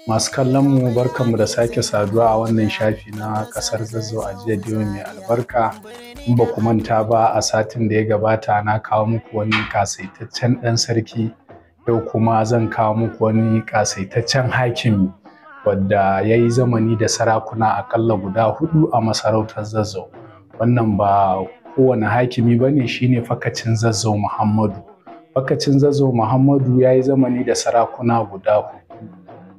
Masu kallon mu, barkanmu da sake saduwa a wannan shafi na Kasar Zazzau a Jiya da Yau mai albarka. In ba ku manta ba, a satin da ya gabata na kawo muku wani kasaitaccen ɗan sarki. Yau kuma zan kawo muku wani kasaitaccen hakimi wadda ya yi zamani da sarakuna akalla guda hudu a masarautar Zazzau. Wannan ba kowane hakimi ba ne, shine Fakacin Zazzau Muhammadu. Fakacin Zazzau Muhammadu ya yi zamani da sarakuna guda hudu.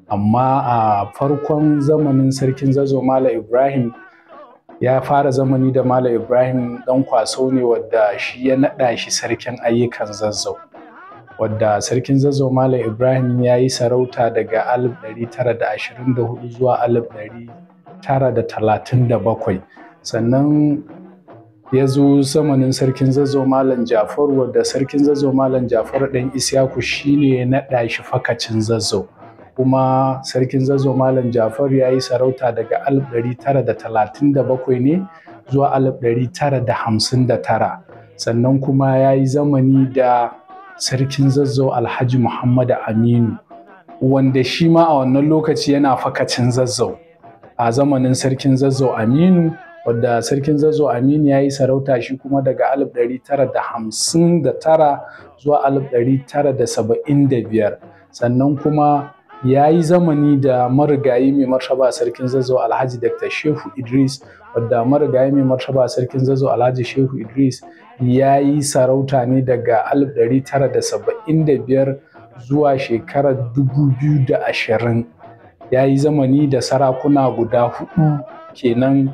Amma a farkon zamanin Sarkin Zazzau Malam Ibrahim, ya fara zamani da Malam Ibrahim Dan Kwasau ne, wadda shi ya naɗa shi Sarkin Ayyukan Zazzau. Wadda Sarkin Zazzau Malam Ibrahim ya yi sarauta daga 1924 zuwa 1937. Sannan ya zo zamanin Sarkin Zazzau Malam Jafaru, wadda Sarkin Zazzau Malam Jafaru Ɗan Isyaku shine ya naɗa shi Fakacin Zazzau. Kuma Sarkin Zazzau Malam Jafaru ya yi sarauta daga 1937 ne zuwa 1959. Sannan kuma ya yi zamani da Sarkin Zazzau Alhaji Muhammadu Aminu, wanda shi ma a wannan lokaci yana Fakacin Zazzau a zamanin Sarkin Zazzau Aminu, wadda Sarkin Zazzau Aminu ya yi sarauta shi kuma daga 1959 zuwa 1975. Sannan kuma ya yi zamani da marigayi mai martaba Sarkin Zazzau Alhaji Dr. Shehu Idris, wadda marigayi mai martaba Sarkin Zazzau Alhaji Shehu Idris ya yi sarauta ne daga 1975 zuwa shekarar 2020. Ya yi zamani da sarakuna guda hudu kenan,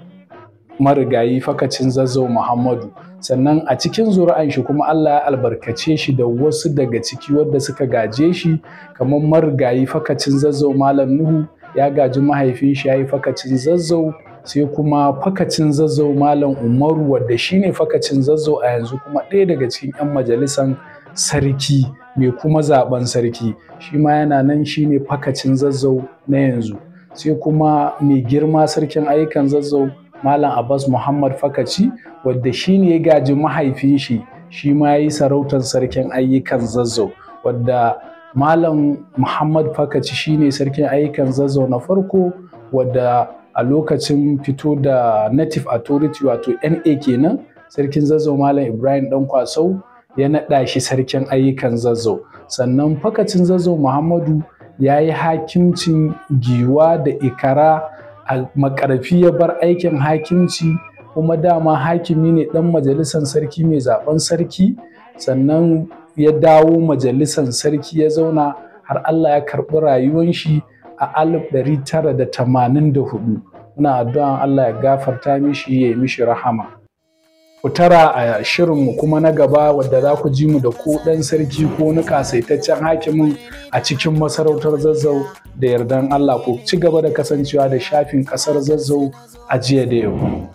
marigayi Fakacin Zazzau Muhammadu. Sannan a cikin zuri'an shi kuma Allah ya albarkace shi da wasu daga ciki wadda suka gaje shi, kamar marigayi Fakacin Zazzau Malam Nuhu ya gaji mahaifin shi, ya yi Fakacin Zazzau. Sai kuma Fakacin Zazzau Malam Umaru, wadda shine Fakacin Zazzau a yanzu, kuma ɗaya daga cikin 'yan majalisan sarki mai kuma zaben sarki, shi ma yana nan, shine Fakacin Zazzau na yanzu. Sai kuma mai girma Sarkin Ayyukan Zazzau Malam Abbas Muhammad Fakaci, wadda shi ne ya gaji mahaifin shi, shi ma ya yi sarautar Sarkin Ayyukan Zazzau, wadda Malam Muhammad Fakaci shi ne Sarkin Ayyukan Zazzau na farko, wadda a lokacin fito da Native Authority, wato NA kenan, Sarkin Zazzau Malam Ibrahim Dan Kwasau ya naɗa shi Sarkin Ayyukan Zazzau. Sannan Fakacin Zazzau Muhammadu ya yi hakimcin Giwa da Ikara. A Makarfi ya bar aikin hakimci, kuma dama hakimi ne, ɗan majalisar sarki mai zaben sarki. Sannan ya dawo majalisar sarki ya zauna har Allah ya karɓi rayuwan shi a 1984. Muna addu'an Allah ya gafarta mishi, ya yi mishi rahama. Ku tara a shirinmu kuma na gaba, wadda za ku ji mu da ko ɗan sarki ko wani kasaitaccen hakimin a cikin masarautar Zazzau da yardan Allah. Ku ci gaba da kasancewa da shafin Kasar Zazzau a Jiya da Yau.